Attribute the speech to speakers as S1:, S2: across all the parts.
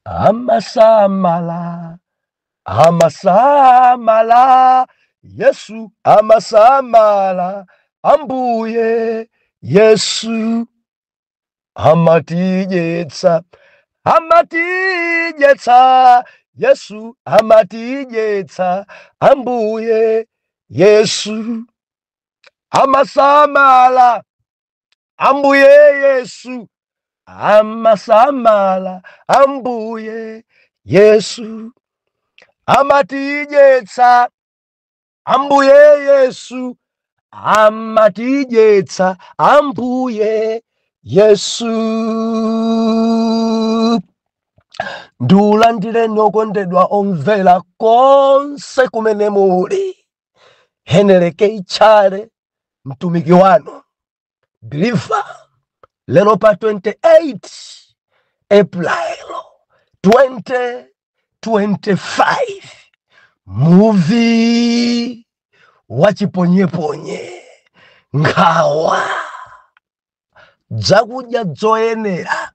S1: Amasamala, amasamala, Yesu amasamala, Ambuye Yesu amatidyetsa, amatidyetsa, Yesu amatidyetsa, Ambuye Yesu amasamala, Ambuye Yesu amasamala, Ambuye Yesu amatidyetsa, Ambuye Yesu amatidyetsa, Ambuye Yesu. Ndiulandireni okondedwa omvera konse kumene muli. Henry K. Chale, mtumiki wanu believer, lero pa 28 April 2025, muvi wachiponyeponye, nkhawa, zakudya zoyenera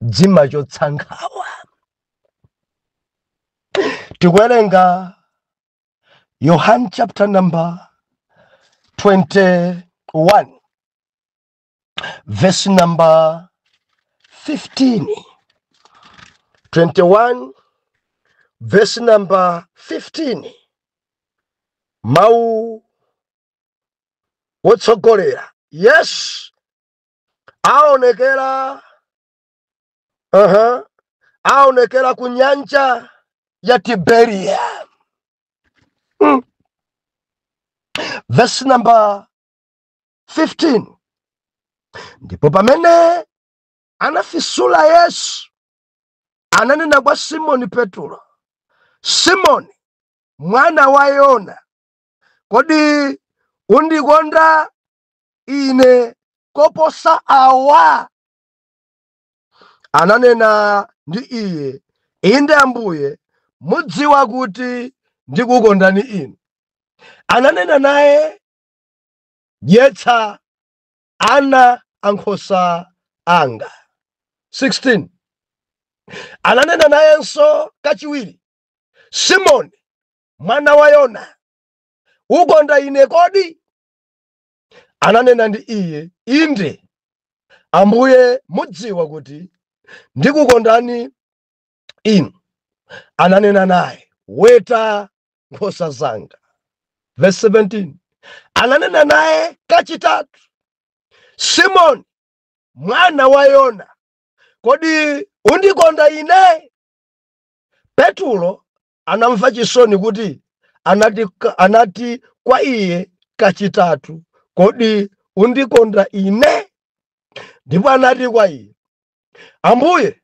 S1: zimachotsa nkhawa. Tikuwerenga Yohane chapter number 21 verse number 15. 21 verse number 15, mawu wotsogolera: Yesu aonekera, aonekera ku nyanja ya Tiberiya. Verse number 15: Ndipo pamene anafisula Yesu, ananena kwa Simoni Petro, "Simoni mwana wa Yona, kodi undikonda ine koposa awa?" Ananena ndi iye, "Inde Ambuye, mudziwa kuti ndikukondani inu." Ananena naye, "Dyetsa ana ankhosa anga." 16 Ananena nayenso kachiwiri, "Simoni mwana wa Yona, ukonda ine kodi?" Ananena ndi iye, "Inde Ambuye, mudziwa kuti ndikukondani inu." Ananena naye, "Weta nkhosa zanga." Verse 17: Ananena naye kachitatu, "Simoni mwana wa Yona, kodi undikonda ine?" Petulo anamva chisoni kuti anati kwa iye kachitatu, "Kodi undikonda ine?" Ndipo anati kwa iye, "Ambuye,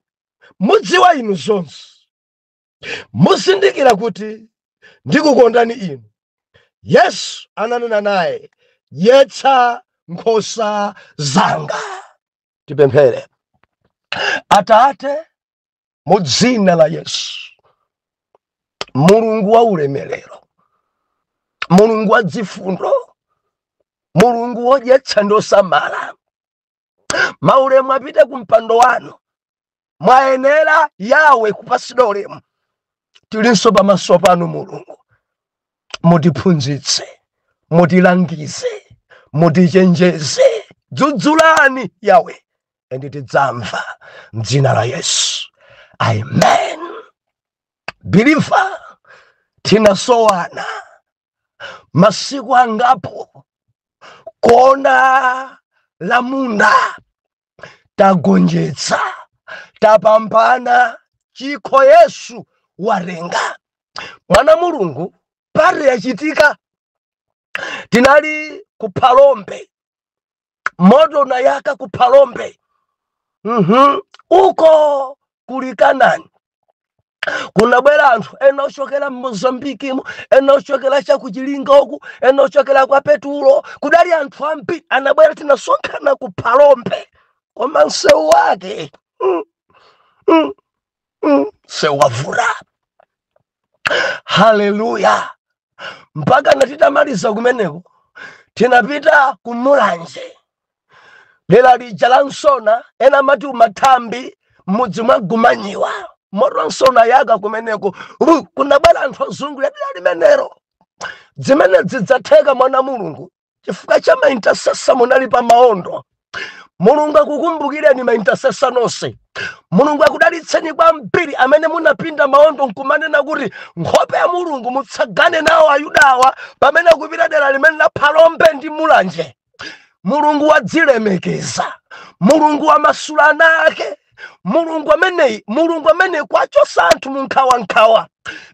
S1: mudziwa inu zonse, muzindikira kuti ndikukondani inu." Yesu ananena naye, "Dyetsa nkhosa zanga." Tipemphere. Atate, mu dzina la Yesu, Mulungu wa ulemerero, Mulungu wa dzifundo, Mulungu wodyetsa ndi osamala, maulemu apite ku mpando wanu. Mwayenera Yawe kupasidwa ulemu. Tilinso pamaso panu Mulungu, mutiphunzitse, mutilangize, mutichenjeze. Dzudzulani Yawe, and tidzamva, mdzina la Yesu, amen. Believer, tinasowana masiku angapo. Kona la munda tagonjetsa, tapambana chikho, Yesu warenga. Mwana Mulungu, party yachitika. Tinali ku Phalombe, moto unayaka ku Phalombe. Uko kuli Kanani, kunabwera anthu ena ochokera m'Mozambikimo, ena ochokera chakuchilinga uku, ena ochokera kwa Petulo. Kudali anthu ambiri anabwera, tinasonkhana ku Phalombe, koma msewu wake msewu wavula. Haleluya! Mpaka natitamaliza kumeneko, tinapita ku Mulanje, dera lija la Nsona, ena amati umathambi, m'mudzi mwa Gumanyiwa. Motonso unayaka kumeneko. Kunabwera anthu ozungulira dera limenelo. Zimene zidzatheka, mwana Mulungu, chifukwa cha ma intercessor munali pa maondo. Mulungu akukumbukireni, ma intercessor nonse. Mulungu akudalitseni kwambiri amene munapinda maondo nkumanena kuti nkhope ya Mulungu, mutsagane nawo Ayudawa pamene akupita dera limene la Phalombe ndi Mulanje. Mulungu wadzilemekeza, Mulungu wamasula ana ake. Mulungu ameneyi, Mulungu ameneyi kwachosa anthu mu nkhawankhawa.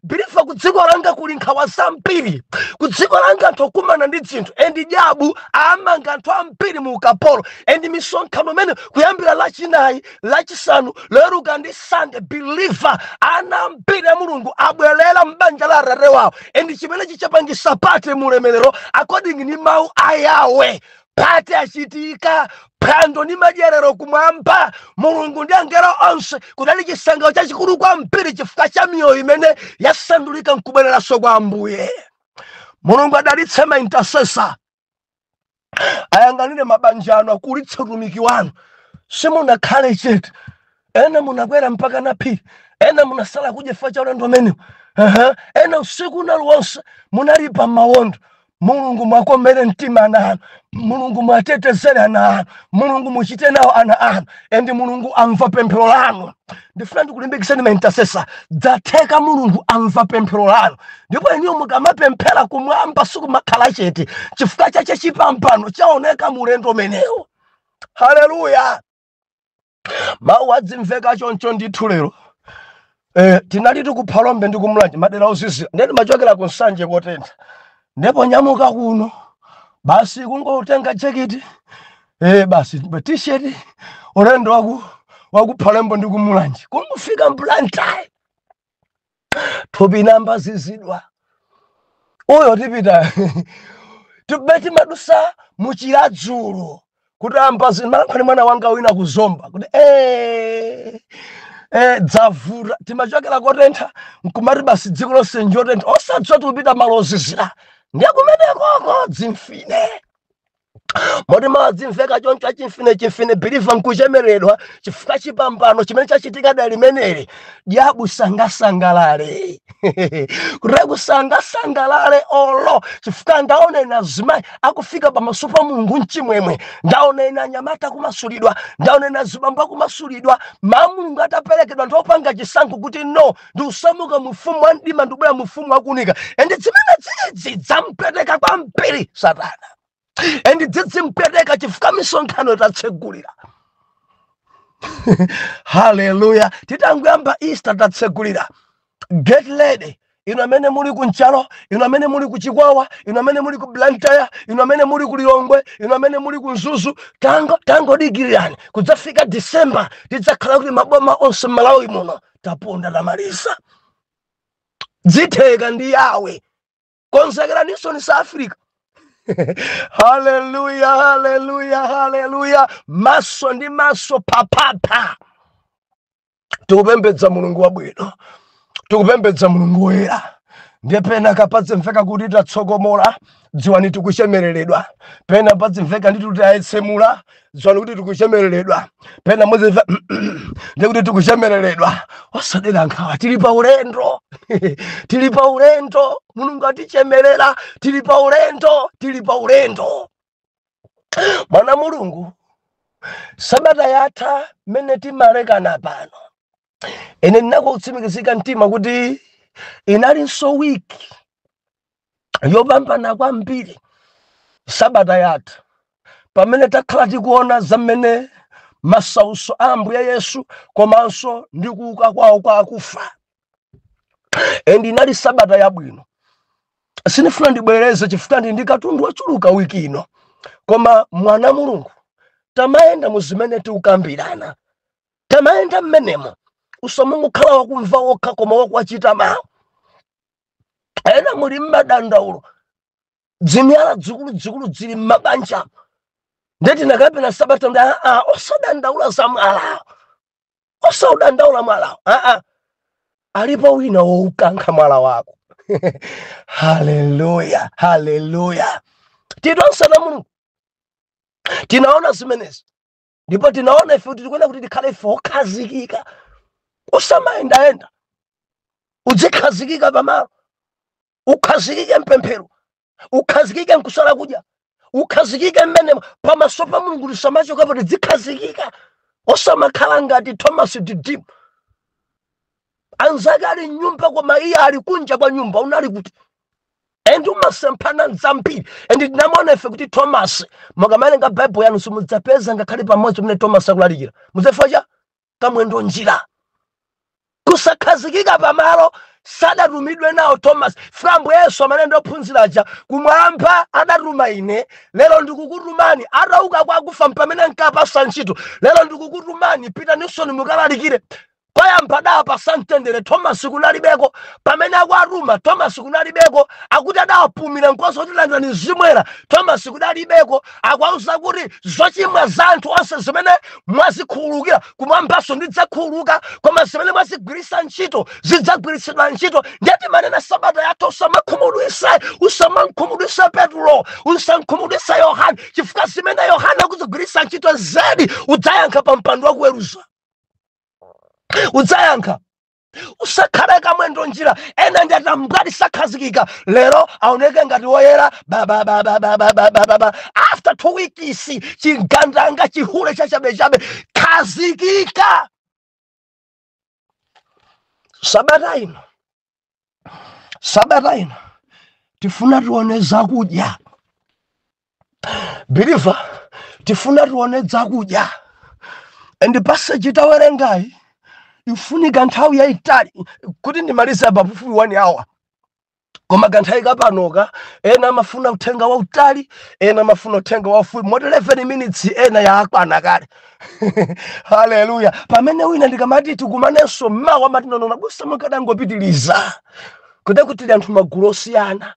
S1: Believer, ku dziko langa kuli nkhawa zambiri. Ku dziko langa anthu akumana ndi zinthu, and jabu amanga anthu ambiri mu ukapolo. And misonkhano imene kuyambira Lachinayi, Lachisanu, Loweruka ndi Sunday, believer, ana ambiri a Mulungu abwerera m'banja la Atate wawo. And chimene chichapangisa party mulemerero according ni mawu a Yawe. Party achitika, phwando ndi madyerero kumwamba. Mulungu ndi angelo onse kudali chisangalalo chachikulu kwambiri chifukwa cha miyoyo imene yasandulika nkubwereranso kwa Ambuye. Mulungu adalitse ma intercessor, ayang'anire mabanja anu, akulitse utumiki wanu. Simunakhale chete. Ena munakwera mpaka na phiri, ena munasala kudya chifukwa cha ulendo umenewu. Ena usiku unaliwonse munali pa mawondo. Mulungu mwakomere mtima ana anu, Mulungu mwatetezere ana anu, Mulungu muchite nawo ana anu, and Mulungu amva pemphero lanu. Ndifuna ndikulimbikitseni, ma intercessor, dzatheka. Mulungu amva pemphero lanu, ndipo iniyo mukamapemphera kumwamba sikumakhala chete chifukwa chache chipambano chaoneka mulendo umenewo. Haleluya! Mawu adzimveka choncho ndithu. Lero tinali tikuphalombe ndi kumulanje, madera ozizira. Ndeni machokera ku Nsanje kotentha, ndipo nyamuka kuno basi kungotenga jaketi, basi T-shirt, ulendo wakuphalombe ndi kumulanje. Kungofika mBlantyre, thupi namba zizidwa. Uyo tipita tibeti timadusa muchiladzulo kuti amba zimalankhani mwana wanga wina kuzomba kuti dzavuta. Timachokera kotentha nkumati basi dziko lonse njotentha, osadziwa tikupita malo ozizira. Ndiye kumenekoko dzimfine moti mawadzimveka choncho, achimfine chimfine. Believer, nkuchemeredwa chifukwa chipambano chimene chachitika dali limeneli. Diabu sangasangalale kuti kusangasangalale olo, chifukwa ndaonena azimayi akufika pamaso pa Mulungu mchimwemwe, ndaonena anyamata akumasulidwa, ndaonena azibambo akumasulidwa. Ma Mulungu ataperekedwa, anthu opanga chisankho kuti no, ndikusamuka mu ufumu wa mdima, ndikubwera mu ufumu wakunika. And zimene dzidzi dzampweteka kwambiri Satana, and dzidzimpweteka chifukwa misonkhano tatsegulira. Haleluya! Titangoyamba Easter tatsegulira. Get ready, inu amene muli ku Nchalo, inu amene muli ku Chikwawa, inu amene muli ku Blantyre, inu amene muli ku Lilongwe, inu amene muli ku Mzuzu, tangodikirani kudzafika December, tidzakhala kuti maboma onse m'Malawi muno taponda, tamaliza. Dzitheka ndi Yawe. Konzekeraninso ni South Africa. Haleluya, haleluya, haleluya! Maso ndi maso papapa. Tikupembedza Mulungu wabwino, tikupembedza Mulungu woyera. Ndiye pena kapadzimveka kuti tatsokomola, dziwani tikuchemereredwa. Pena padzimveka nditi kuti ayetsemula, dziwani kuti tikuchemereredwa. Pena muzimva ndiye kuti tikuchemereredwa. Osadera nkhawa, tili pa ulendo, tili pa ulendo. Mulungu atichemerera, tili pa ulendo, tili pa ulendo. Mwana Mulungu, sabata yatha mmene timalekana pano, ine ndinakutsimikizika mtima kuti inalinso wiki yopambana kwambiri sabata yatha, pamene takhala tikuona zamene masautso a Ambuye Yesu komanso ndi kuuka kwawo kwa akufa. And inali sabata yabwino. Sindifuna ndibwereze chifukwa ndi katundu wachuluka wiki ino. Koma mwana Mulungu, tamayenda mu zimene tikukambirana, tamayenda mmenemo. Usamangokhala wakumva wokha koma wakuwachita mawu. Ena muli mmadandaulo, dzimiyala zikuluzikulu zili mmabanja. Ndeti nakapena sabata ndi aa, osadandaula za mwalawo, osaudandaula mwalawo. Aa, alipo wina woukankha mwala wako. Haleluya, haleluya! Titonse na Mulungu tinaona zimenezi, ndipo tinaona ife kuti tikuona kuti tikhale ife okhazikika. Usamayendayenda, udzikhazikika pamalo, ukhazikike mpemphero, ukhazikike nkusala kudya, ukhazikike mmene pamaso pa Mulungu. Tisamachokapo, tidzikhazikika, osamakhala ngati Thomas Didimu. Anzake ali mnyumba koma iye ali kunja kwa nyumba. Unali kuti? And umasemphana zambiri. And tinamaona ife kuti Thomas, mukamawerenga Baibulo yanu simudzapeza ngakhale pamodzi pamene Thomas akulalikira. Mudzafa cha kamwendo njira, kusakhazikika pamalo. Sadatumidwe nawo Thomas. Frambo Yesu amene ndophunzira aja, kumwamba adatuma ine, lero ndikukutumani. Atauka kwakufa pamene nkapasa ntchito, lero ndikukutumani, pitaninso mukalalikire. Koyamba adawapasa mtendere, Thomas kunalibeko. Pamene akuatuma, Thomas kunalibeko. Akuti adawapumira nkoso kuti landani zimwera, Thomas kunalibeko. Akuwauza kuti zochimwa za anthu onse zimene mwazikhululukira, kumwambaso ndidzakhululuka, koma zimene mwazigwiritsa ntchito zidzagwiritsidwa ntchito. Ndiyati manena sabata yathu, usamakhumudwise, usamankhumudwise Petro, usankhumudwise Yohane, chifukwa zimene Yohane akuzigwiritsa ntchito zedi udzayankha pa mpando wakuweruza, udzayankha. Usakhale kamwendo njira. Ena ndi atambwati, sakhazikika. Lero aoneke ngati woyera bababababababa, after 2 weeks chigandanga, chihule chachabechabe. Khazikika. Sabata ino, sabata ino tifuna tione zakudya, believer. Tifuna tione zakudya, and passage tawerengayi ifunika nthawi yayitali kuti ndimalize pafupifupi 1 hour, koma kanthawi kapanoka, ena amafuna uthenga wautali, ena amafuna uthenga wafupi, moti 11 minutes ena yaakwana kale. Haleluya! Pamene wina ndikamati tikumanenso mmawa amati, "No, no, busa, mukadangopitiliza." Kude kuti tili anthu magulu osiyana,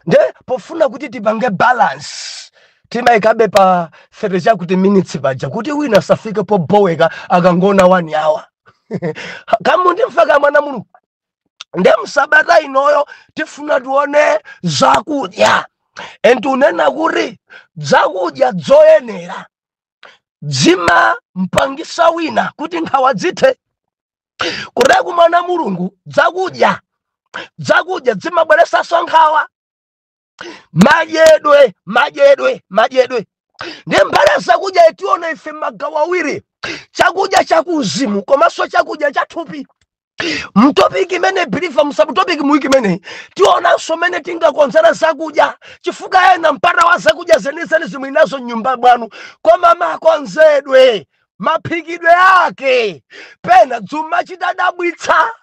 S1: nde pofuna kuti tipange balance timayikabe pa 30 chakuti minutes paja, kuti wina asafike poboweka akangona 1 hour. Kamundimva kamwana Mulungu? Nde msabata inoyo tifuna tione zakudya, and unena kuti zakudya zoyenera zimampangisa wina kuti nkhawa zithe. Kuteku mwana Mulungu, zakudya zimabweresanso nkhawa. Madyedwe, madyedwe, madyedwe. Ndi mbali ya zakudya itiona ife magawo awiri: chakudya chakuuzimu komanso chakudya chathupi. M'topic imene, believer, m'subtopic muwiki imeneyi tionanso mene tingakonzera zakudya, chifukwa ena mpata wa zakudya zenizeni zimwe nazo mnyumba mwanu, koma makonzedwe, maphikidwe ake pena dzuma chitadabwitsa.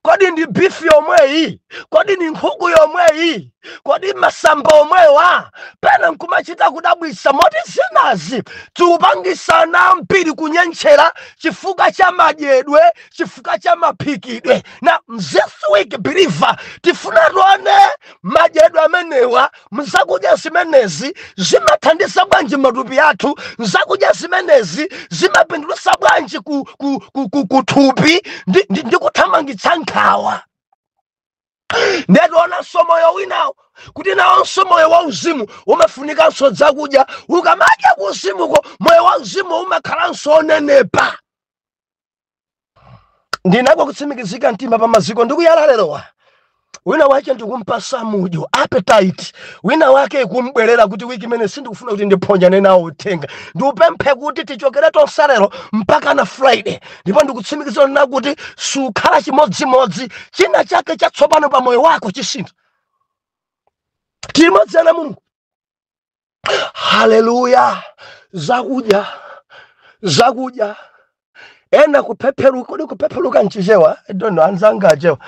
S1: Kodi ndi beef yomweyi? Kodi ni nkhuku yomweyi? Kodi masamba omwewa? Pena nkumachita kudabwitsa, moti zinazi tikupangisana mpiri kunyentchera chifukwa cha madyedwe, chifukwa cha maphikidwe. Na this week, believer, tifuna tione madyedwe amenewa. Mzakudya zimenezi zimathandiza bwanji matupi athu? Zakudya zimenezi zimapindulitsa bwanji ku thupi ndi kuthamangitsa nkhawa? Ndetiona moyo winawo kuti nawonso moyo wauzimu umafunikanso zakudya. Ukamadya kuuzimuko, moyo wauzimu umakhalanso onenepa. Ndinako kutsimikizika mtima pa maziko ndikuyala lerowa. Wina wake ndikumpasa mudyo, appetite wina wake kumbwerera kuti wiki imene sindikufuna kuti ndiphonyane nawo uthenga. Ndiupemphe kuti tichokere tonse lero mpaka na Friday, ndipo ndikutsimikizira na kuti sukhala chimodzimodzi, china chake chatsopano pa moyo wako chisintha. Tilimodzi ana Mulungu? Haleluya! Zakudya, zakudya. Ena kuphepheruka. Kodi kuphepheruka nchichewa? I don't know, anzanga achewa.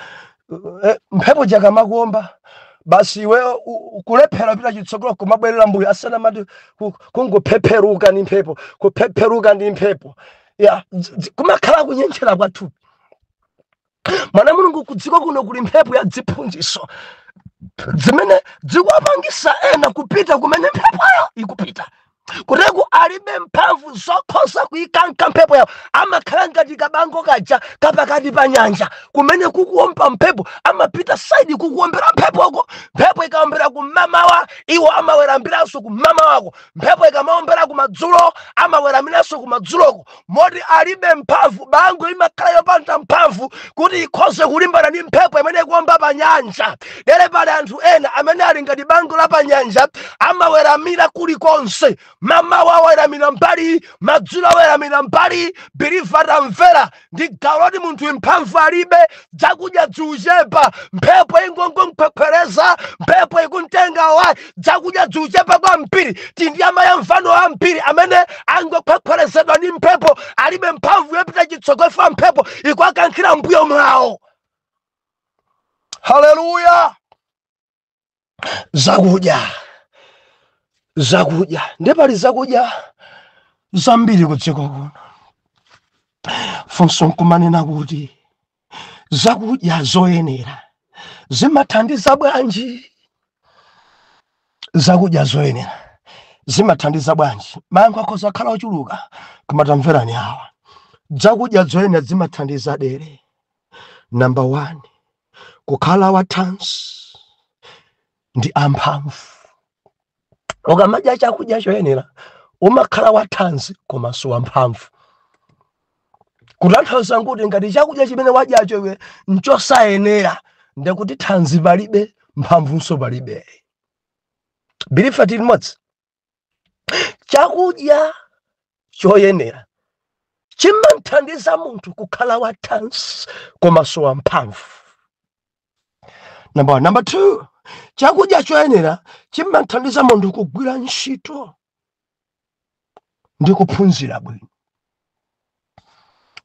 S1: Mphepo jakamakuomba basi, iwe kulephera pita chitsogolo, kumabwerera mbuyo. Asana mati kungophepheruka ndi mphepo, kuphepheruka ndi mphepo ya kumakhala kunyenchera kwathupi. Mwana Mulungu, kudziko kuno kuli mphepo ya dziphunziso zimene zikuwapangisa ena kupita kumene mphepoyo ikupita. Kuteku alibe mphamvu zokhoza kuyikanka mphepo yawo, amakhala ngati kabango kaja kapakati pa nyanja, kumene kukuomba mphepo amapita side kukuombera mphepoko. Mphepo ikaombera kumamawa, iwo amawerambiranso kumamawako. Mphepo ikamaombera kumadzulo, amaweramiranso kumadzuloko, moti alibe mphamvu. Bango imakhala yopanda mphamvu. mphamvu kuti ikhoze kulimbana ndi mphepo imene ikuomba pa nyanja. Dere pali anthu ena amene ali ngati bango la pa nyanja, amaweramira kulikonse. Mamawa aweramira mbali, madzulo aweramira mbali. Believer, tamvera, ndi gawo loti munthu mphamvu alibe, zakudya ziuchepa, mphepo ingongompwephwereza, mphepo ikuntenga wa zakudya ziuchepa kwambiri. Tindi amayamvano ambiri amene angophwepherezedwa ndi mphepo, alibe mphamvu yopita chitsogolo, mphepo ikuakankhira mbuyo mwawo. Haleluya! Zakudya, zakudya, ndi pali zakudya zambiri ku dziko kuno. Funso nkumanena kuti zakudya zoyenera zimathandiza bwanji? Zakudya zoyenera zimathandiza bwanji? Mayankho akhoza kukhala ochuluka, koma tamverani awa. Zakudya zoyenera zimathandiza dere number 1, kukhala wathanzi ndi amphamvu. Ukamadya chakudya choyenera, umakhala wathanzi komanso wamphamvu. Kutanthauza kuti ngati chakudya chimene wadyacho iwe nchosayenera, ndekuti thanzi palibe, mphamvunso palibe. Believer, tili limodzi? Chakudya choyenera chimanthandiza munthu kukhala wathanzi komanso wamphamvu, number one. Number two, chakudya choyenera chimanthandiza munthu kugwira ntchito ndi kuphunzira bwino.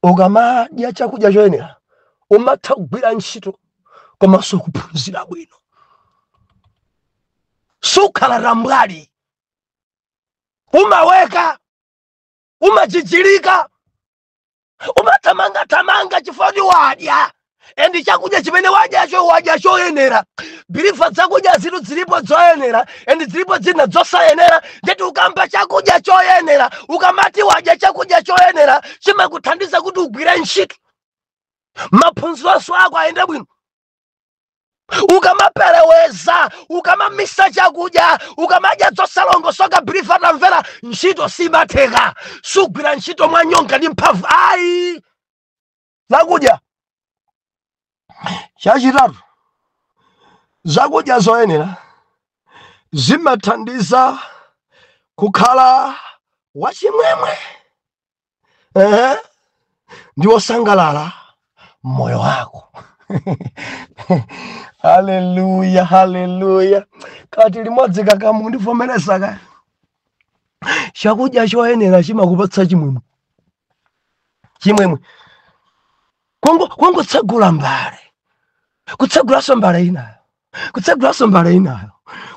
S1: Ukamadya chakudya choyenera, umatha kugwira ntchito komanso kuphunzira bwino, sukhala tambwali, umaweka, umajijilika, umathamangathamanga chifukwa kuti wadya, and chakudya chimene wadyacho wadya choyenera. Believer, zakudya zitu zilipo zoyenera and zilipo zina zosayenera. Ndeti ukamba chakudya choyenera, ukamati wadya chakudya choyenera, chimakuthandiza kuti ugwire ntchito, maphunzironso ako ayende bwino. Ukamapereweza, ukamamisa chakudya, ukamadya zosalongosoka, believer tamvera, ntchito simatheka, sugwira ntchito mwanyonga ndi mphamvu ayi. Zakudya chachitatu, zakudya zoyenera zimathandiza kukhala wachimwemwe ndi wosangalala moyo wako. Haleluya, haleluya! Kati limodzi kakamu ndivomereza ka chakudya choyenera chimakupatsa chimwemwe, chimwemwe. Kungotsegula mbale, kutsegulanso mbale inayo, kutsegulanso mbale inayo,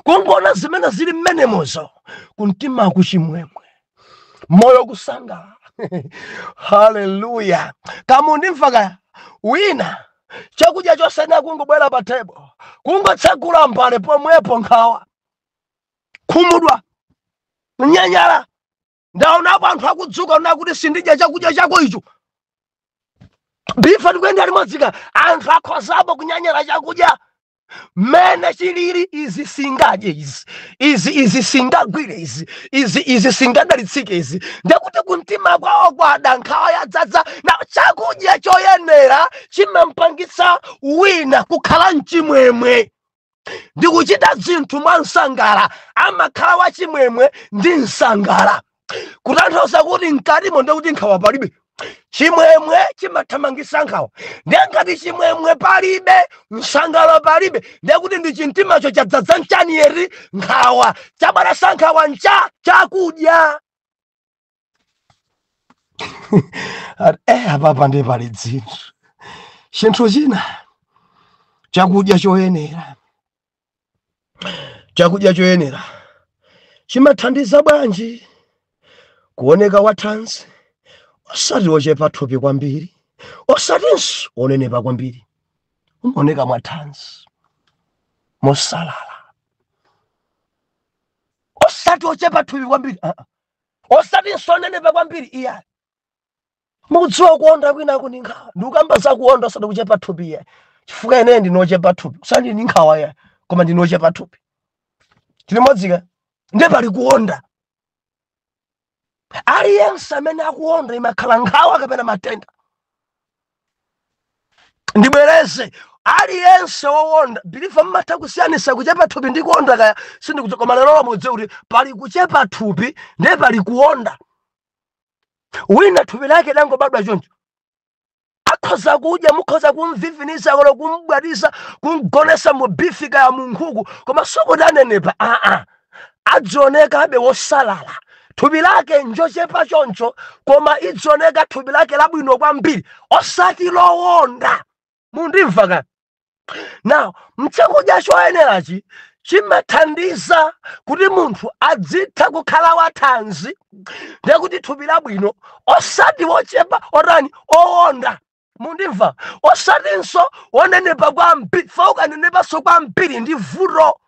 S1: kungoona zimene zili mmenemozo, kumtimaku chimwemwe, moyo kusangalala. Haleluya! Kamundimva kaya? Wina chakudya chosena kungobwera pa table, kungotsegula mbale pomwepo nkhawa, khumudwa, nyanyala. Ndaonapo anthu akudzuka na kuti sindidya chakudya chako icho. Believer, tikuyenda limodzika? Anthu akhozapo kunyanyala chakudya mene chilili. Izi singadye izi, izi, izi singagwire izi, izi, izi singadalitsike izi. Ndekuti kumtima kwawo kwada, nkhawa yadzadza. Na chakudya choyenera chimampangitsa wina kukhala mchimwemwe ndi kuchita zinthu mwa msangala. Amakhala wachimwemwe ndi msangala, kutanthauza kuti mkatimo ndekuti nkhawa palibe. Chimwemwe chimathamangitsa nkhawa. Ndiye ngati chimwemwe palibe, msangala palibe, ndiye kuti ndi chimtimacho chadzadza mchaniyeri? Nkhawa. Chabweresa nkhawa ncha chakudya. Apapa ndi pali dzinthu. Chinthu china, chakudya choyenera, chakudya choyenera chimathandiza bwanji kuoneka wathanzi, osati ochepa thupi kwambiri, osatinso onenepa kwambiri? Umaoneka mwathanzi, mosalala, osati ochepa thupi kwambiri, osatinso onenepa kwambiri iya. Mukudziwa kuonda kwinako ndi nkhawa. Ndikukamba za kuonda, osati kuchepa thupi iye, chifukwa ine ndinochepa thupi, usati ndi nkhawa iye, koma ndinochepa thupi. Tilimodzika? Ndiye pali kuonda. Aliyense amene akuonda imakhala nkhawa kapena matenda. Ndibwereze, aliyense wowonda, believer, mmatha kusiyanisa kuchepa thupi ndi kuwonda? Kaya sindikudziwa, koma lero mudze kuti pali kuchepa thupi ndiye pali kuwonda. Wina thupi lake langobadwa choncho, akhoza kudya, mukhoza kumviviniza kolo, kumbwatisa, kumgonesa mu bifi kaya mu nkhuku, koma sokuti anenepa, aa, adzionekabe wosalala. Thupi lake njochepa choncho, koma idzioneka thupi lake labwino kwambiri, osati lowonda. Mundimva ka? Now, mchakudya choyenerachi chimathandiza kuti munthu adzitha kukhala wathanzi, ndiye kuti thupi labwino, osati wochepa, otani, owonda. Mundimva? Osatinso wonenepa kwambiri, fa ukanenepanso kwambiri ndi vuto.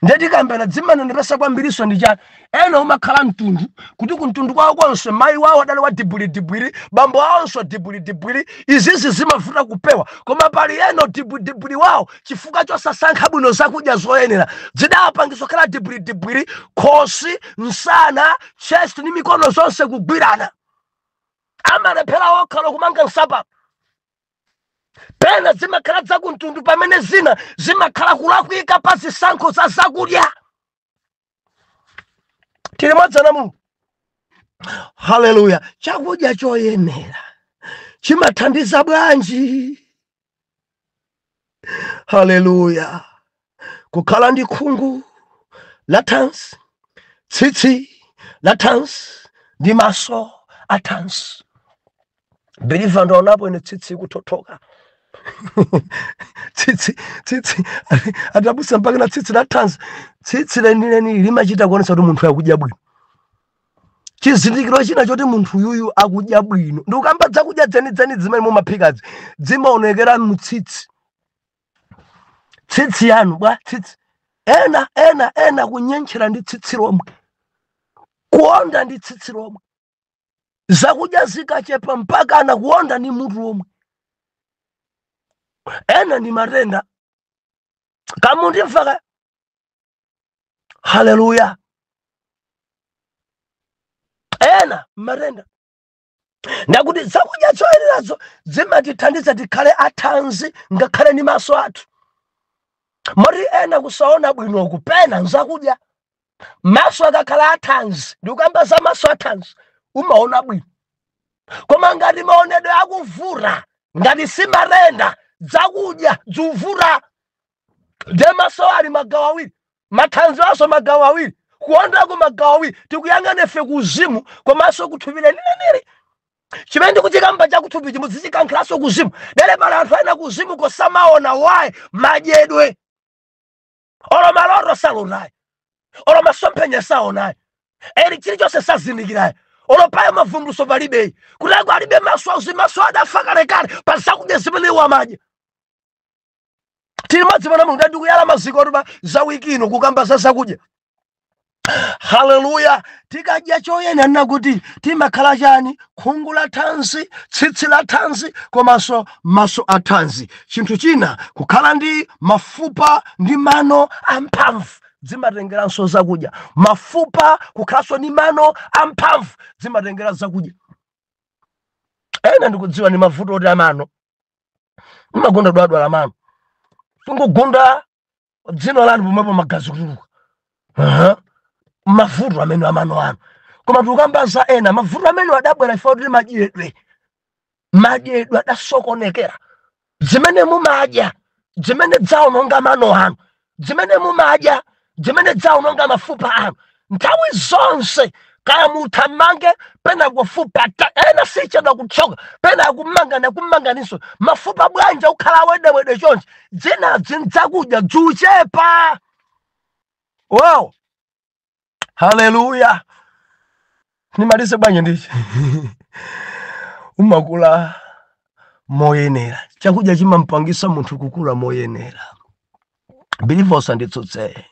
S1: Ndetikambena dzimanenepesa kwambiriso ndi chani? Ena umakhala mtundu kuti kumtundu kwawo konse mayi wawo adali wa dibwilidibwili, bambo awonso dibwilidibwili. Izizi zimavuta kupewa, koma pali ena dibwilidibwili wawo, chifukwa chosasankha bwino zakudya zoyenera, zidapangisa kukhala dibwilidibwili, khosi, msana, chest ndi mikono zonse kugwirana, amalephera okhala kumanga nsapato. Pena zimakhala zakumtundu, pamene zina zimakhala kulakwika pa zisankho za zakudya. Tili mwadzana Mulungu? Haleluya! Chakudya choyenera chimathandiza bwanji? Haleluya! Kukhala ndi khungu la thanzi, tsitsi la thanzi ndi maso a thanzi. Believer, ndaonapo ine tsitsi kuthothoka, tsitsi, tsitsi atabusa mpaka na tsitsi la thanzi. Tsitsi lenileni limachita kuonesa kuti munthu akudya bwino. Chizindikiro china choti munthu uyuyu akudya bwino, ndikukamba zakudya dzenidzeni zimene mumaphikazi, zimaonekera mutsitsi. Tsitsi yanu bwa tsitsi? Ena, ena, ena kunyentchera ndi tsitsi lomwe, kuonda ndi tsitsi lomwe. Zakudya zikachepa, mpaka ana kuonda ndi mutu omwe. Ena ndi matenda. Kamundimva ka? Haleluya! Ena matenda. Ndakuti zakudya zoyenerazo zimatithandiza tikhale athanzi ngakhale ndi maso athu. Moti ena kusaona bwinoku pena nzakudya. Maso akakhala athanzi, ndikukamba za maso athanzi, umaona bwino. Koma ngati maonedwe akuvuta, ngati si matenda, zakudya zikuvuta, nde maso ali magawo awiri, mathanzi aso magawo awiri, kuondako magawo awiri. Tikuyang'ana ife kuzimu komanso kuthupi lenileni. Chimene ndikuchikamba chakuthupi muzichikankhiranso kuzimu. Dere pali anthu ena kuzimu kosamaona. Wayi? Madyedwe. Olo maloto salotayi, olo masomphenya saonayi, eri chilichonse sazindikirayi, olo payo mavumbuluso palibeyi. Kutako alibe maso auzi, maso adafa kalekale pa zakudya zimene iwo amadya. Tili madzi pana Mulungu. Ndikuyala maziko atuba za wiki ino, kukamba za zakudya. Haleluya! Tikadya choyenera kuti timakhala chani? Khungu la thanzi, tsitsi la thanzi komanso maso a thanzi. Chinthu china, kukhala ndi mafupa ndi mano amphamvu zimatengeranso zakudya. Mafupa kukhalanso ndi mano amphamvu zimatengera zakudya. Ena ndikudziwa ndi mavuto oti amano, mmagonda dwadwala mano, kungogunda dzino lanu pomwepo magazi kutuluka. Aha. Mavuto amene amano anu. Koma tikukamba za ena mavuto amene adabwera ife kuti madyedwe, madyedwe adasokonekera. Zimene mumadya zimene dzaononga mano anu, zimene mumadya zimene dzaononga mafupa anu. Nthawi zonse kaya muthamange, pena kufupa ena sichedwa kuthyoka, pena akumangana kumanganiso mafupa. Bwanja ukhala wedewede chonchi? Dzinazi ndzakudya dzuchepa. Wow, haleluya! Nimalize bwanje ndichi: umakula moyenera. Chakudya chimampangisa munthu kukula moyenera. Believer, usanditsutse.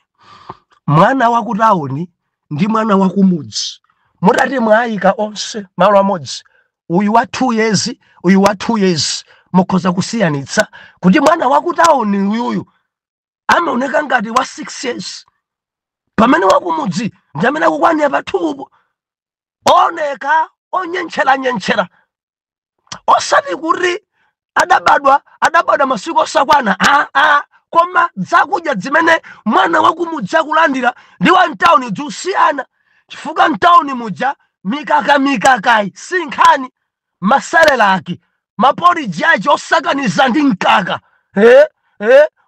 S1: Mwana wakutawuni ndi mwana wakumudzi, mutati mwayika onse malo amodzi, uyu wa 2 years, uyu wa 2 years, mukhoza kusiyanitsa kuti mwana wakutawuni uyuyu amaoneka ngati wa 6 years, pamene wakumudzi ndi amene akukwanira pa 2, oneka onyencheranyenchera. Osati kuti Adabadwa masiku osakwana, aa, koma zakudya zimene mwana wakumudzi akulandira ndi wa mtawuni zikusiyana, chifukwa mtawuni muja mikaka mikakayi si nkhani, ma Cerelac, ma porridge aja osakaniza ndi mkaka,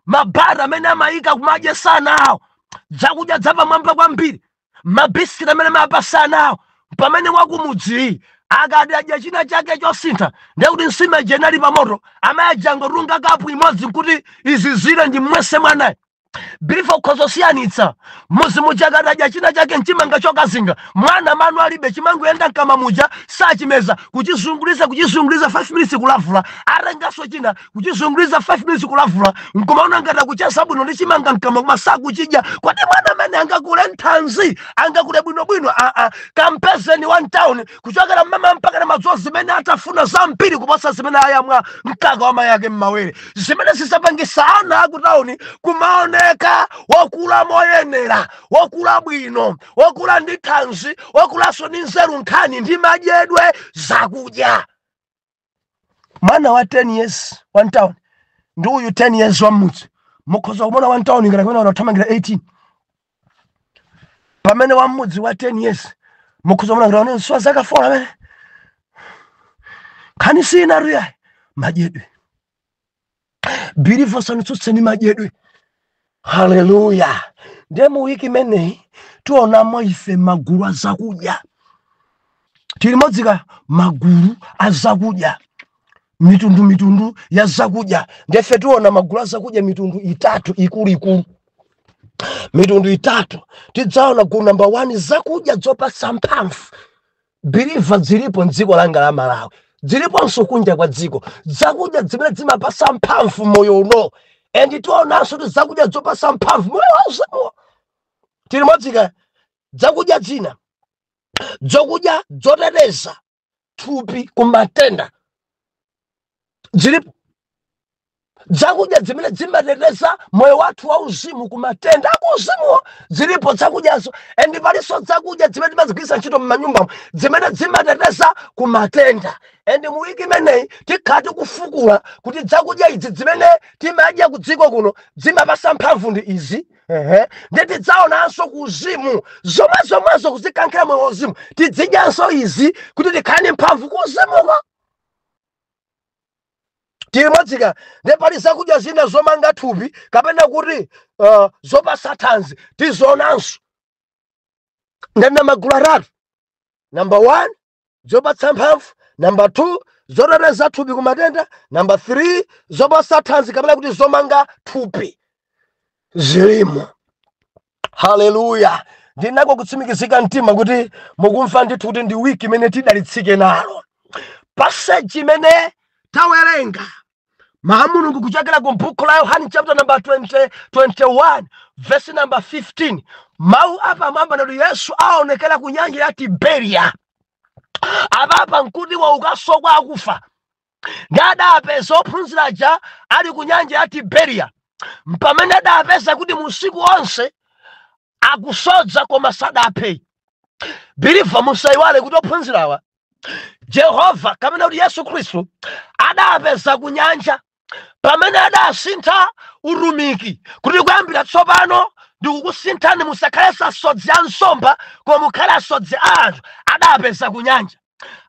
S1: ma butter amene amayika kumadya sana awo, zakudya zapamwamba kwambiri, mabisikiti amene amapasana awo. Pamene wakumudzi akati adya china chake chosintha, ndekuti nsima ija inali pamoto, amayi ajangotunga kapu imodzi nkuti izizire ndi mmwese mwanayi. Believer, ukhozosiyanitsa muzi muja akati adya china chake mchimanga chokazinga, mwana manu alibe, chimangoyenda mkama muja, sachimeza, kuchizunguliza kuchizunguliza, 5 minutes kulavula, atenganso china, kuchizunguliza, 5 minutes kulavula, nkumaona ngati akucheza bwino ndi chimanga mkama, koma sakuchidya. Kodi mwana amene angakule nthanzi, angakule bwinobwino? Aa, kampezeni wa mtown, kuchokera mmama mpaka na madzulo, zimene atafuna zambiri kuposa zimene ayamwa mkaka wa mayi ake mmawere. Zimene zisapangisa ana akutawuni kumaoneka wokula moyenera, wokula bwino, wokula ndi thanzi, wokulanso ndi nzeru, nkhani ndi madyedwe zakudya. Mwana wa 10 years wa mtown ndi uyu 10 years wa mmudzi, mukhoza kumona wa mtown ngati kumene wanathamangira 18, pamene wa mmudzi wa 10 years mukhoza kumona ngati wanenso zaka 4 amene. Nkhani sina ruyayi, madyedwe. Believer, sanitsutse, madyedwe. Haleluya! Ndiye mu wiki imeneyi tionamo ife magulu a zakudya. Tili modzika, magulu a zakudya, mitundu mitundu ya zakudya. Ndefe tiona magulu a zakudya mitundu itatu ikuluikulu, mitundu itatu. Tidzaona gulu number 1, zakudya zopatsa mphamvu. Believer, zilipo mdziko langa la Malawi, ziliponso kunja kwa dziko, zakudya zimene zimapasa mphamvu moyo uno, and tionanso kuti zakudya zopasa mphamvu moyo wauzimu. Tili modzika? Zakudya zina, zokudya zoteteza thupi kumatenda zilipo, zakudya zimene zimateteza moyo wathu wauzimu kumatenda akuuzimuwo zilipo zakudyazo, and palinso zakudya zimene timazigwiritsa ntchito m'manyumbamo zimene zimateteza kumatenda. And mu wiki imeneyi tikhala tikufukula kuti zakudya izi zimene timadya ku dziko kuno zimapasa mphamvu ndi izi. Ehe, ndi tidzaonanso ku uzimu zomwe zomwezo, kuzikankhira moyo wauzimu, tidzidyanso izi kuti tikhale ndi mphamvu ku uzimuko. Tili modzika? Ndi pali zakudya zina zomanga thupi kapena kuti zopasa thanzi, tizionanso. Ndana magulu atatu: number 1, zopatsa mphamvu; number 2, zoteteza thupi kumatenda; number 3, zopatsa thanzi kapena kuti zomanga thupi. Zilimo. Haleluya! Ndinako kutsimikizika mtima kuti mukumva ndithu kuti ndi wiki imene tidalitsike nalo. Passage imene tawerenga mawu Mulungu kuchokera ku buku la Yohani chapter number 20, 21 verse number 15, mawu apamwamba nati Yesu aonekera ku nyanja ya Tiberia. Apapa nkuti waukanso kwa akufa, ndi adapeza ophunzira aja ali ku nyanja ya Tiberia, pamene adapeza kuti musiku onse akusodza koma sadaphe. Believer, musayiwale kuti ophunzirawa Jehova kapena kuti Yesu Khristu adapeza ku nyanja pamene adasintha utumiki kuti kuyambira tsopano ndikukusinthani, musakhale asodzi a nsomba koma mukhale asodzi a anthu. Adapeza ku nyanja.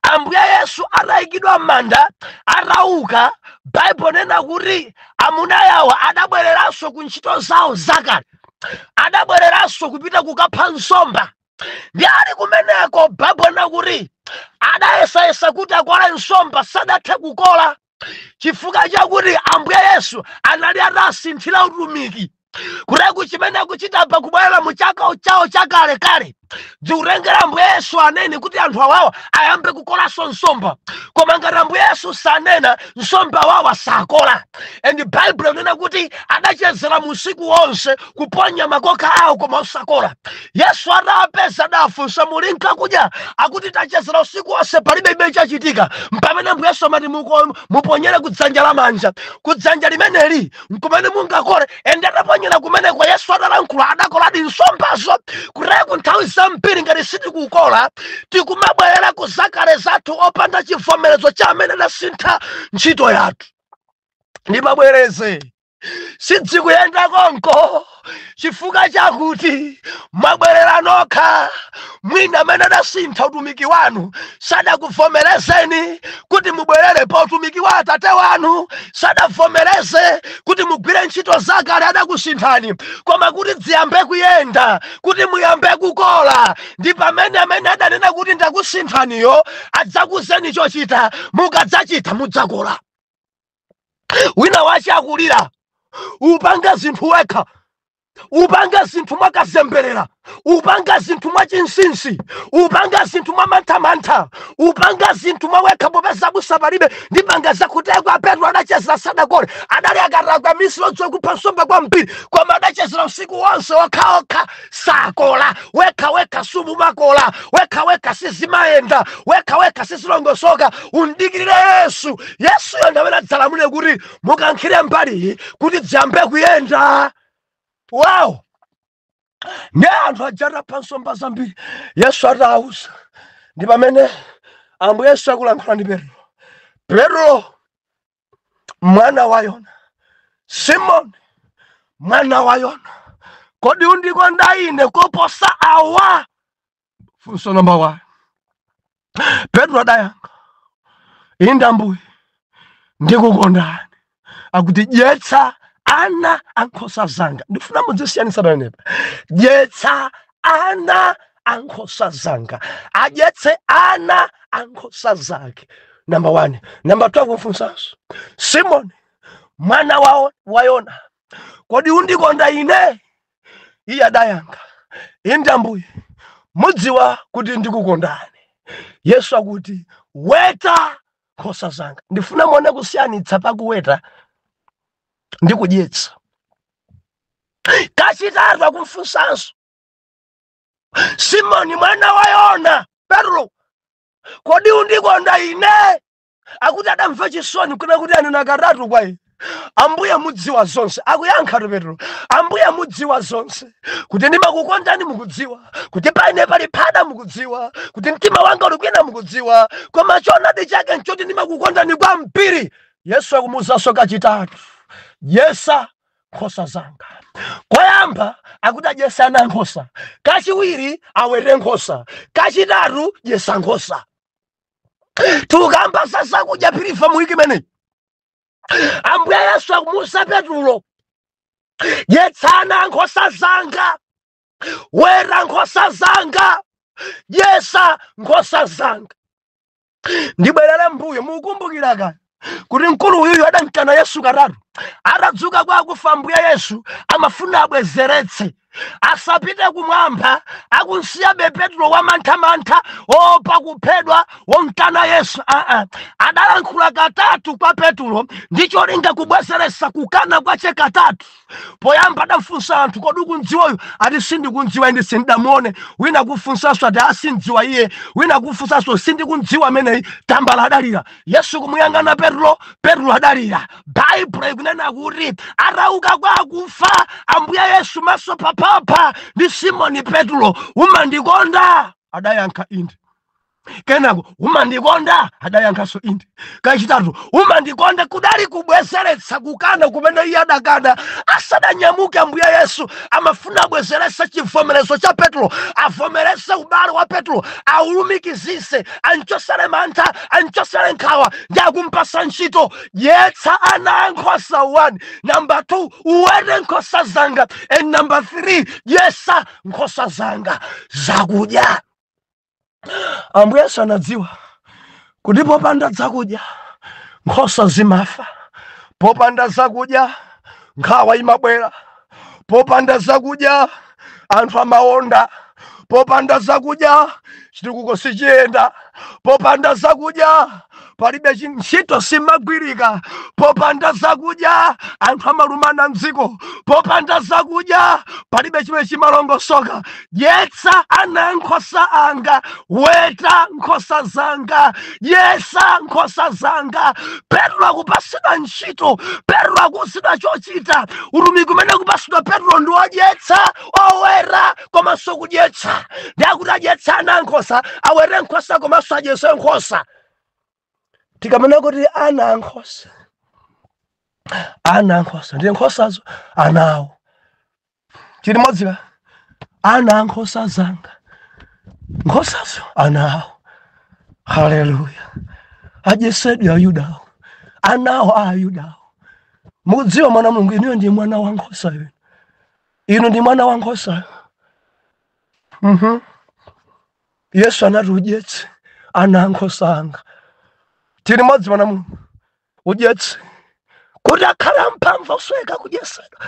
S1: Ambuye Yesu atayikidwa m'manda, atauka, Baibulo nena kuti amuna yawo adabwereranso ku ntchito zawo zakale, adabwereranso kupita kukapha nsomba. Ndi ali kumeneko, Baibulo nena kuti adayesayesa kuti akole nsomba, sadathe kukola, chifukwa chakuti Ambuye Yesu anali atasinthira utumiki. Kuteku chimene akuchita pa kubwerera mu chaka chawo chakalekale, zikutengera Ambuye Yesu anene kuti anthu awawa ayambe kukolanso nsomba, koma ngati Ambuye Yesu sanena, nsomba awawa sakola. And Bible inena kuti adachezera musiku wonse kuponya makoka awo koma osakola. Yesu atapeza adafunsa, "Muli nkakudya?" Akuti, "Tachezera usiku wonse, palibe imene chachitika." Mpamene Ambuye Yesu amati, "Muponyere kudzanja lamanja, kudzanja limeneli nkumene mungakole." And ataponyera kumeneko, Yesu atalankhula, adakoladi nsombazo. Kuteku nthawi zambiri ngati sitikukola, tikumabwerera ku zakale zathu opanda chivomerezo cha amene adasintha ntchito yathu. Ndimabwereze, sidzikuyenda konko chifukwa chakuti mwabwerera nokha. Mwina amene adasintha utumiki wanu sadakuvomerezeni kuti mubwerere pa utumiki wa atate wanu, sadavomereze kuti mugwire ntchito zakale, adakusinthani. Koma kuti dziyambe kuyenda, kuti muyambe kukola, ndi pamene amene adanena kuti ndakusinthaniyo adzakuzeni chochita. Mukadzachita, mudzakola. Wina wache akulira, upanga zinthu wekha, upanga zinthu mwakazemberera, upanga zinthu mwachinsinsi, upanga zinthu mwamanthamantha, upanga zinthu mwawekha, popeza busa palibe, ndipanga zakutekwa. Petro adachezera, sadakole. Adali akatakwa misiri, odziwa kupha nsomba kwambiri, koma adachezera usiku wonse okhaokha, sakola. Wekha wekha sumumakola, wekha wekha sizimayenda, wekha wekha sizilongosoka. Undikirire Yesu. Yesuyo ndamene adzalamule kuti mukankhire mbaliyi kuti dziyambe kuyenda. Wow! Ne anthu aja atapha nsomba zambiri, Yesu atawuza, ndi pamene Ambuye Yesu akulankhula ndi Petro: "Petro, mwana wa Yona, Simoni mwana wa Yona, kodi undikonda ine koposa awa?" Funso namba 1. Petro adayankha, "Inde Ambuye, ndikukondani." Akuti, "Dyetsa ana ankhosa zanga." Ndifuna mudzisiyanitsa pamenepa. Dyetsa ana ankhosa zanga, adyetse ana ankhosa zake, namba 1. Namba 2, akumfunsanso, "Simoni mwana wa Yona, kodi undikonda ine?" Iye adayankha, "Inde Ambuye, mudziwa kuti ndikukondani." Yesu akuti, "Weta nkhosa zanga." Ndifuna muone kusiyanitsa pakuweta ndi kudyetsa. Kachitatu akumfunsanso, "Simoni mwana wa Yona, Petro, kodi undikonda ine?" Akuti adamva chisoni kuna kuti anena katatu kwa iye. "Ambuye, mudziwa zonse." Akuyankha tu Petro, "Ambuye, mudziwa zonse, kuti ndimakukondani mukudziwa, kuti paine pali phada mukudziwa, kuti mtima wanga uli kwina mukudziwa, koma choonadi chake nchoti ndimakukondani kwambiri." Yesu akumuwuzanso kachitatu, "Dyesa nkhosa zanga." Koyamba akuti adyesa ana nkhosa, kachiwiri awete nkhosa, kachitatu dyesa nkhosa. Tikukamba za zakudya pirifa mu wiki imeneyi. Ambuye Yesu akumuwuza Petulo, "Dyetsana nkhosa zanga, weta nkhosa zanga, dyesa nkhosa zanga." Ndibwerere mbuyo. Mukumbukira kale kuti mkulu uyuyu adamkana Yesu katatu atadzuka kwa akufa. Ambuye Yesu amafuna abwezeretse, asapite kumwamba akunsiyabe Petro wamanthamantha, opa kuphedwa, womkana Yesu. Aa, adalankhula katatu kwa Petro ndi cholinga kubwezeretsa kukana kwache katatu. Poyamba adafunsa anthu, "Kodi ukundziwayo?" Ati, "Sindikundziwa ine, sindidamuone." Wina kufunsanso, ati, "Asindziwa iye." Wina kufunsanso, "Sindikundziwa ameneyi." Tambala adalira. Yesu kumuyang'ana Petro, Petro adalira. Baibulo ikunena kuti atauka kwa akufa Ambuye Yesu, maso papapa ndi Simoni Petro, "Umandikonda?" Adayankha, "Inde." Kenako, "Umandikonda?" Adayankhanso, "Inde." Kachitatu, "Umandikonda?" Kudali kubwezeretsa kukana kumene iye adakana asadanyamuke. Ambuye Yesu amafuna abwezeretse chivomerezo cha Petro, avomereze ubale wa Petro, aulumikizise, anchosere mantha, anchosere nkhawa, ndi akumpasa ntchito: dyetsa ana ankhosa, 1. Number 2, uwete nkhosa zanga. And number 3, dyesa nkhosa zanga zakudya. Ambuye Yesu anadziwa kuti popanda zakudya nkhosa zimafa, popanda zakudya nkhawa imabwera, popanda zakudya anthu amaonda, popanda zakudya chitukuko sichiyenda, popanda zakudya palibe ntchito simagwirika, popanda zakudya anthu amalumana mdziko, popanda zakudya palibe chimene chimalongosoka. Dyetsa ana nkhosa anga, weta nkhosa zanga, dyesa nkhosa zanga. Petro akupasidwa ntchito, Petro akusidwa chochita. Utumiki umene akupasidwa Petro ndi wodyetsa, owera komanso kudyetsa. Ndi akuti adyetsa ana nkhosa, awere nkhosa komanso adyetse nkhosa. Tikamena kuti ana ankhosa, Ana ankhosa ndiye nkhosazo anawo chili modzika, ana ankhosa zanga, nkhosazo anawo. Haleluya! Adyesedwe Ayudawo, anawo a Ayudawo. Mukudziwa, mwana Mulungu, inuyo ndi mwana wa nkhosayo, inu ndi mwana wa nkhosayo. Yesu anati, "Udyetse ana ankhosa anga." Tili modzi, mwana Mulungu? Udyetse kuti akhale amphamvu, akusoweka kudyesedwa,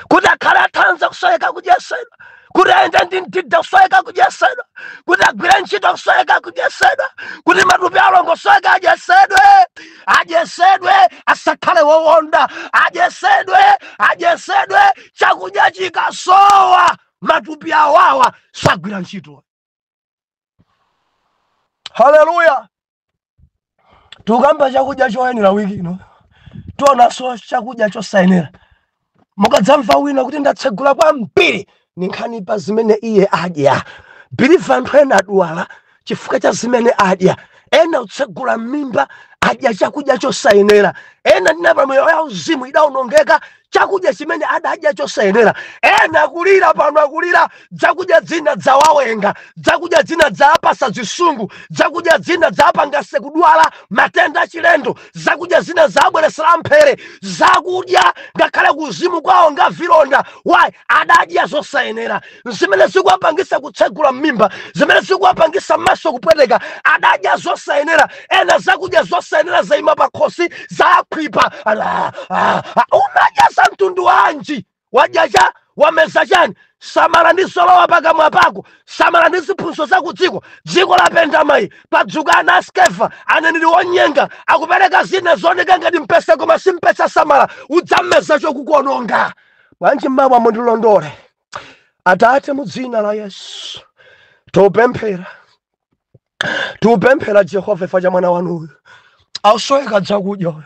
S1: kuti akhale athanzi, akusoweka kudyesedwa, kuti ayende ndi mdida, akusoweka kudyesedwa, kuti agwire ntchito, akusoweka kudyesedwa, kuti matupi alongo osoweka adyesedwe, adyesedwe, asakhale wowonda, adyesedwe, adyesedwe. Chakudya chikasowa, matupi awawa sagwira ntchito. Haleluya! Tikukamba chakudya choyenera wiki ino, tionanso chakudya chosayenera. Mukadzamva wina kuti ndatsegula kwambiri, ni nkhani pa zimene iye adya. Believer, anthu ena adwala chifukwa cha zimene adya. Ena utsegula m'mimba, adya chakudya chosayenera. Ena ndinapa moyo ya uzimu idawonongeka, chakudya chimene adadya chosayenera. Ena akulira pano, akulira zakudya zina dzawawenga, zakudya zina zaapasa zisungu, zakudya zina zaapangase kudwala matenda achilendo, zakudya zina zabweresera mphere, zakudya ngakhale kuzimu kwawo nga vilonda. Why? Adadya zosayenera, zimene zikuwapangisa kutsegula m'mimba, zimene zikuwapangisa maso kupweteka. Adadya zosayenera. Ena zakudya zosayenera zayima pakhosi, zakhwipa. Ah, ah, ah. Umadya za mtundu wanji? Wadya cha wameza chani? Samala ndi zolowa pakamwa pako, samala ndi ziphunzitso za ku dziko. Dziko lapenda mayi, padzuka ana askefa, aneneri onyenga, akupereka zina zooneka ngati mpesa koma si mpesa. Samala, udzameza chokukuononga. Bwanji mmawa mundilondole? Atate, mu dzina la Yesu tiupemphera, tiupemphera Jehova, ifa cha mwana wanuyu ausoweka dzakudya uyu,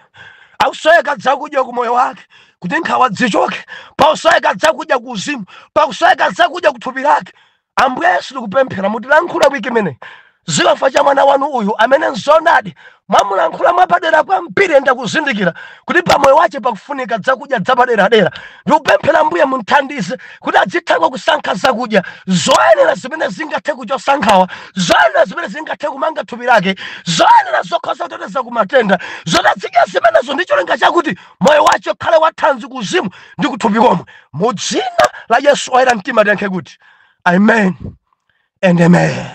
S1: ausoweka dzakudya ku moyo wake kuti nkhawa dzichoke, pausoweka dzakudya ku uzimu, pakusoweka dzakudya ku thupi lake. Ambuye Yesu, tikupemphera mutilankhula wiki imeneyi ziwafa cha mwana wanu uyu amene nzonadi mwamulankhula mwapadera kwambiri. Ndakuzindikira kuti pamoyo wace pakufunika zakudya zapaderadera. Ndikupemphera Mbuye munthandize kuti adzithako kusankha zakudya zoyenera zimene zingathe kuchosa nkhawa, zoyenera zimene zingathe kumanga thupi lake, zoyenera zokhoza kuteteza ku matenda, zoti azidya zimenezo ndi cholinga chakuti moyo wace ukhale wathanzi kuzimu ndi kuthupi komwe. Mu dzina la Yesu oyera mtima tiyankhe kuti amen and amen.